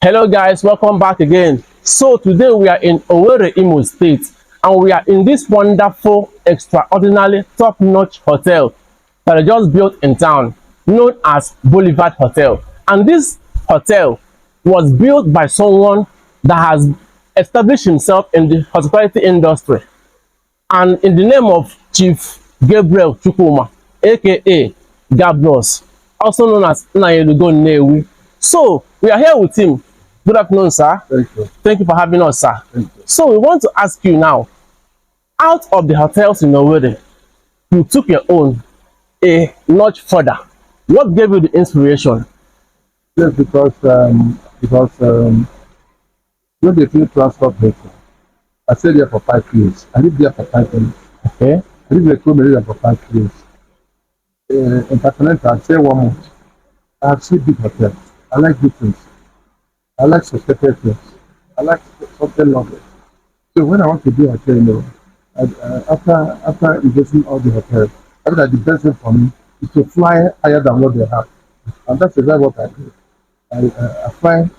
Hello guys, welcome back again. So today we are in Owerri, Imo State, and we are in this wonderful, extraordinary, top-notch hotel that I just built in town, known as Boulevard Hotel. And this hotel was built by someone that has established himself in the hospitality industry, and in the name of Chief Gabriel Chukwuma, aka Gabros, also known as Newi. So we are here with him. Good afternoon, sir. Thank you. Thank you for having us, sir. Thank you. So we want to ask you now, out of the hotels in Owerri, you took your own a notch further. What gave you the inspiration? Yes, because when they feel transport vehicle, I stayed there for 5 years. I lived there for 5 years. Okay. I lived in Owerri for 5 years. In Patanenta, I stay 1 month. I have seen big hotels. I like good things. I like suspected things. I like something lovely. So when I want to do a hotel, after investing all the hotels, I think that the best thing for me is to fly higher than what they have. And that's exactly what I do. I fly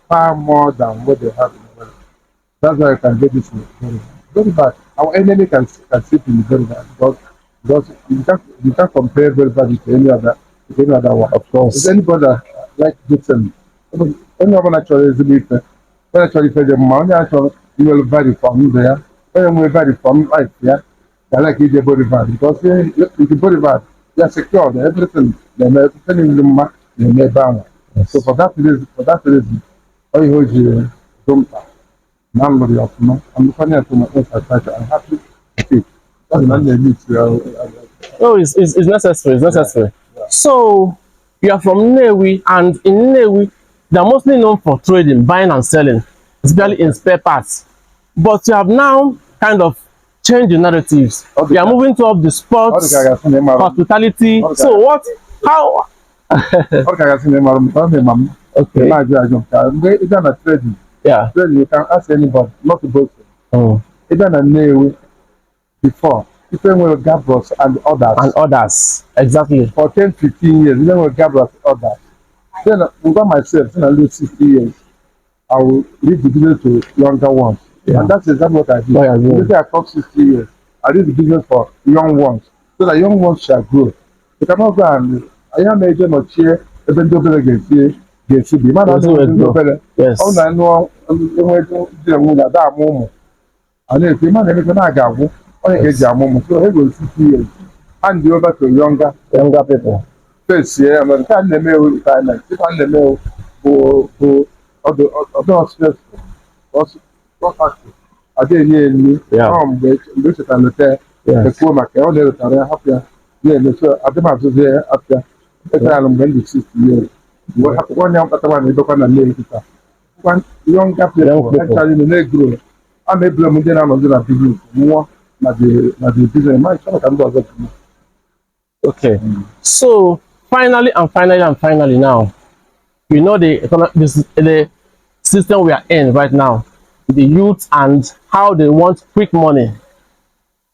far more than what they have in the world. That's why I can get this very bad. Our enemy can sit in the very bad because you can't compare very bad to any other one. Of course. If anybody like good thing, anyone actually is the when actually say the money actually you will vary from there. When we vary from life, yeah. I like the body bad because if the body bad, they are secure. Everything they in the mark, they may bound. Yes. So for that reason, I hold you don't memory of no. I'm looking at my infrastructure. I'm happy to see. That's not the need to. No, it's necessary. It's necessary. Yeah. So you are from Newi, and in Newi, they are mostly known for trading, buying and selling, especially in spare parts. But you have now kind of changed the narratives. Okay. You are moving towards the sports, hospitality. Okay. So what? How? Okay. Yeah. Then you can ask anybody, not to boast. Oh. Even a new before, even with Gabros and others. And others. Exactly. For 10, 15 years, even with Gabros and others. Then without myself, when I live 60 years, I will leave the business to younger ones. Yeah. And that's exactly what I do. Oh, yeah, If I come 60 years, I leave the business for young ones, so that young ones shall grow. You cannot go and I am a general chair, even though they get be man. Yes. Oh, I know that moment. And if the man anything I got, only age a moment, so he will 60 years. Hand you over to younger people. First, yeah, I'm kind of mail retirement. If I'm the mail for other stressful, what factory? I didn't hear me. Which is an hotel. The poor market, all the time, happier. Yeah, so I don't have to say after the time I'm going to 60 years. One young one, you don't know. One younger people, actually, the next group. I'm able to do a business more than the business. My son can do that. Okay. So finally now, you know the system we are in right now, the youth and how they want quick money.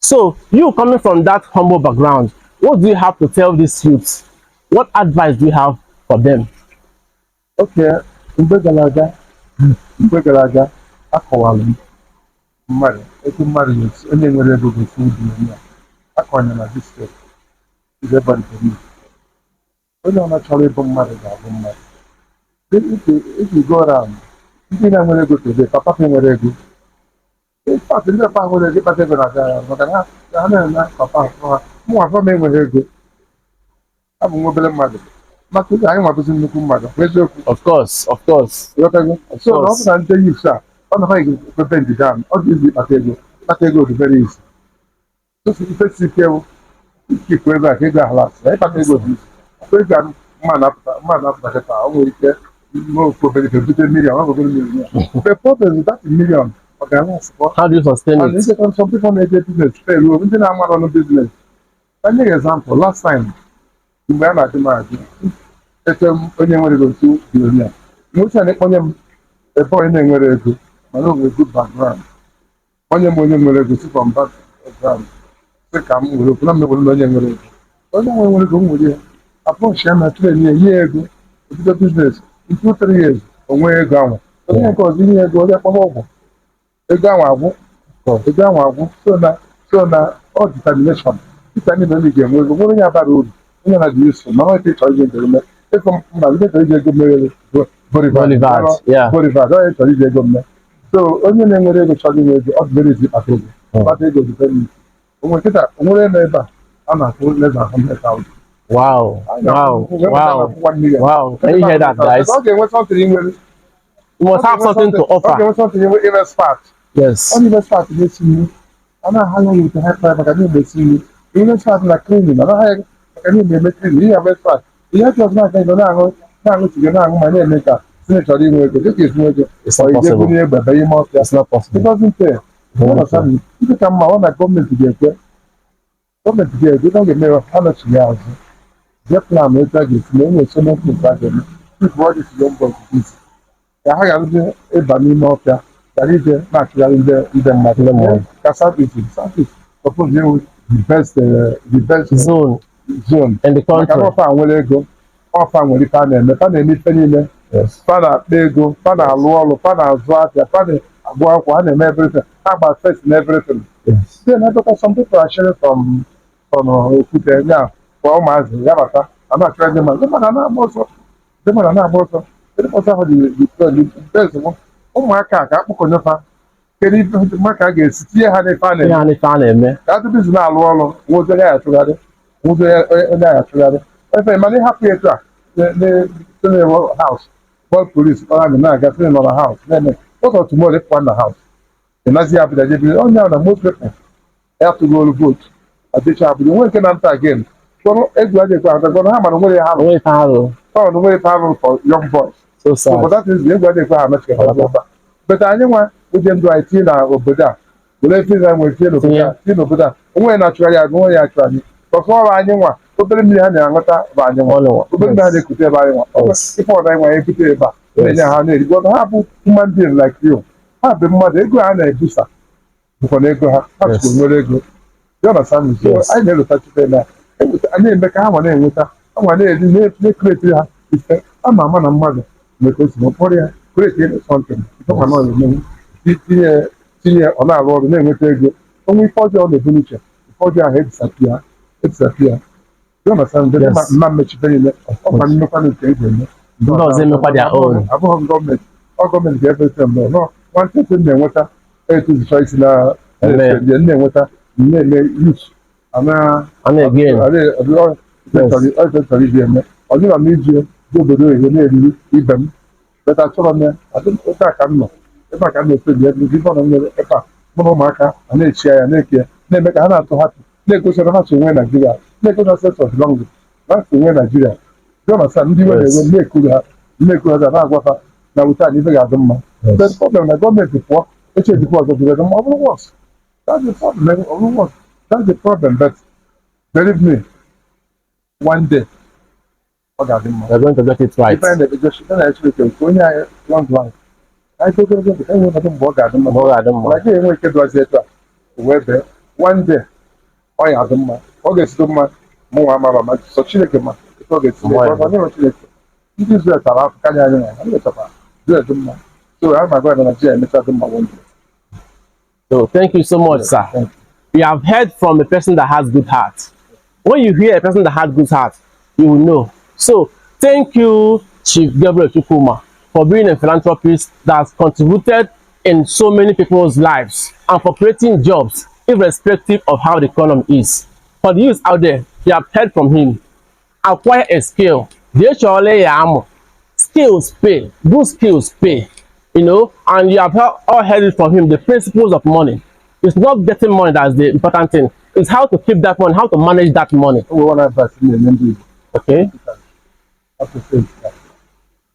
So you coming from that humble background, what do you have to tell these youths? What advice do you have for them? Okay, Mbegalaga, Akawali, Mari, Ekumari, and then whatever the food in here. Akwana, this step is everybody for me. We don't actually bomb marriage. If you go around, you think I'm going to go today, Papa can go. In fact, the Papa will get back over Papa, more for me when they go. I'm a mobile mother. But I am a business mother. Of course. So, often I tell you, sir, I'm not going to prevent the dam. Obviously, I go to very easy. So, if you take care, keep where I get that last. If I go to this, man up the I will get more for benefit million. I'm going to million. The problem is that million. How do you sustain it? And some people make a business. Fail. We didn't have on a business. An example, last time, we were at the market. It's only when you go to the most a boy name where they go, I know a good background. Only when you go from background. They come with a plan of learning. Only when you go with you. Upon Shana train a year ago, it's a business. in 2-3 years onwe ego ahụ onye nke ọzọ inye ego onye kpọrọ ọgwụ ego ahụ agwụ ego ahụ agwụ so na all determination dịka ndị na ga-enwe ego nwere onye abara uru onye na dị useful ma nwere chọrọ ije ego mme ịfụ mba ndị chọrọ ije ego mmere Boulevard onye chọrọ ije ego mme so onye na-enwere ego chọrọ inwe ego ọ dị very easy kpata ego kpata ego dị very easy onwe nkịta onwere na ebe a na-akwụ less than 100,000. Wow. Can you hear that, guys? You must have something to offer. Yes. Only invest part in this year. I know how long you can have time. I can even see you. You invest part in like cleaning. I know how I can even make cleaning. You invest part. You have to have nothing. Don't know how to get now. My name maker. It's not possible. It doesn't pay. You understand? If you come on, like government to get there. Government to get there. Don't get me wrong. How much you have? Just now, I'm going to so much to people is young boy is. I have a banning mafia that is naturally in the matter. Service. Suppose you the best zone in the country. I offer when the panel, the panel need penny. Yes. Father, they go, Father, Luolo, Father, Zwata, Father, Aguaquan, and everything. How about first and everything? Yes. Then I got some people are sharing from now. For my Yabata, I'm not trying to man. The man I'm also the best one. Oh my car, I put on the fan. Can you make a guess? See how they find it. That is now Luolo, was the hair to that. Was the hair to that. If money happy at the house. Well, police, I'm not getting another house. Then, what tomorrow they find the house? And that's the happy that they do. Oh, now the most people have to go to vote. I think I'll be working after again. So, everybody going to have a way for young boys. So, that is the everybody going to have but I know we can do IT now over there. The last thing I will feel over there. When actually I go actually. Before I know what. Open me and I'm not buying one. Open me and could buy one. Before I went to pay back. Then I need to have a human being like you. Have the mother go and a booster. Before they go have school where they go. You understand? So I never touch it now. I didn't make a one with her. I want to create her. I'm a man and mother. Because no Korea create something. I'm not see on our road, name with you. Only for you on the furniture. Before your head disappear, it's appear. You understand? The man makes very often no kind of change. No, they know their own. Above government, all government everything. No, one thing in the water, it is choice in the water, use. And again, I do not need you, do the doing, you need them. But I told them, I don't know if I can know. If I can know, you give on the monomarker, and they share and they make another to happen. They go to the house to win Nigeria. They go to set of long. That's to win Nigeria. You understand? You will make good at water. Now we can't even have them. The problem, the government before, which is because of the overworks. That's the problem, overworks. That's the problem. But believe me, one day, we're going to get it right. Actually, long line. I go to the one day. I have them. August, more amount so Chilekema. It is that so I'm going to Nigeria. So thank you so much, sir. We have heard from a person that has good heart. When you hear a person that has good heart, you will know. So thank you, Chief Gabriel Chukwuma, for being a philanthropist that has contributed in so many people's lives and for creating jobs, irrespective of how the economy is. For the youth out there, you have heard from him. Acquire a skill. Skills pay. Good skills pay. You know, and you have all heard it from him. The principles of money. It's not getting money that's the important thing. It's how to keep that money, how to manage that money. Okay.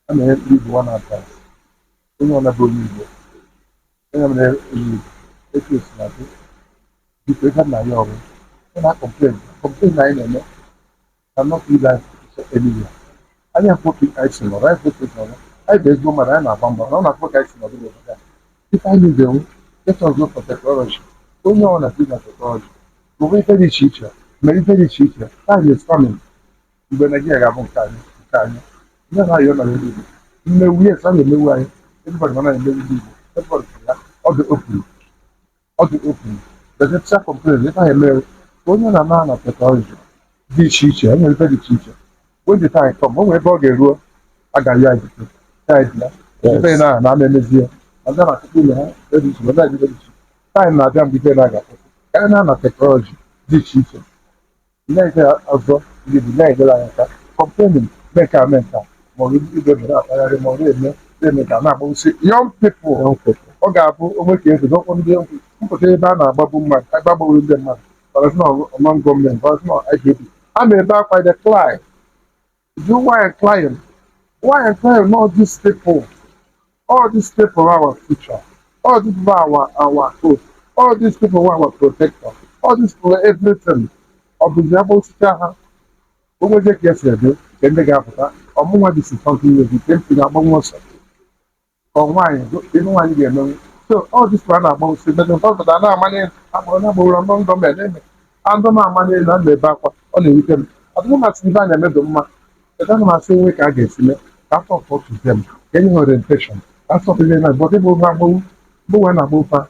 I mean, one advice. You want to believe it. You can now, you cannot complain. Complain, I'm not be like anywhere. I have put action, right? I just go my hand up, I'm not put action. If I need them, let us go for technology. Don't know on a big technology. Go wait for the teacher, military teacher. Time is coming. You're going to get a time. You know how you're going to do it. Yes, I'm a new way. Everybody wanna know. Everybody, all the open, all the open. There's a check complaint. If I am onye na man of technology, dị iche iche, enwere ebe dị iche iche. When the time come, o nwere ebe ọ ga-eruo, a ga-ya ejike, ya ejila. Ebe na emezi ya. Ndị na-achịkwa ụlọ ha, ebe iche, ebe dị iche. Time na-abịa mgbe ike na-aga. Ebe na technology dị iche iche. Na-eke ọzọ, ndị bụ na-enyere anyị aka. Complaining, make a mental. Ma ọ bụ ibe mere akpagharị, ma ọ na-eme ka na-agbawụsị. Young people, ọ ga-abụ onwe ka eze, ọkpọ ndị mpụta ebe a na-agbagbu mmadụ, ebe agbagburu ndị mmadụ. But it's not among government, but it's not IGB. I'm about by the client. Do why a client? Why a client? Not these people. All these people are our future. All these people are our host. All these people are our protector. All these people are everything. Of the example, when we get yesterday, then they got that. Or more this is something that we came to about once. Or why? They don't want to get money. So all this one about the fact that I money among them and the money and the back on the weekend. I don't much even a middle man. The time I say we can get in it, that's not talk to them. Getting orientation. That's what they like. But people are moving, when I move back,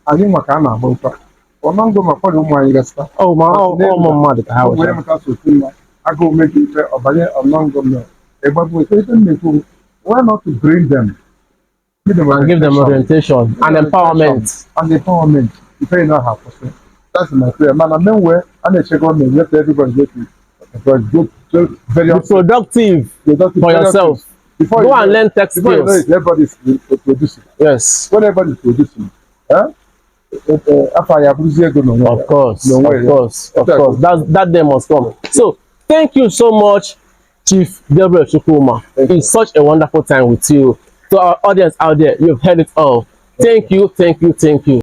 I think my can move back. Or not go my father, my investor. Oh, my mother, how I go make it or by among them. But we why not to bring them? Give them orientation and empowerment. And empowerment. If you know how to say. That's my prayer. Man, I'm nowhere. I'm a check on me. Let everybody get it. Because good, very productive for yourself. Before go and learn tech skills. Everybody's producing. Yes. What everybody's producing. Huh? Of course. That day must come. So, thank you so much, Chief Gabriel Chukwuma. It's such a wonderful time with you. To our audience out there, you've heard it all. Thank you.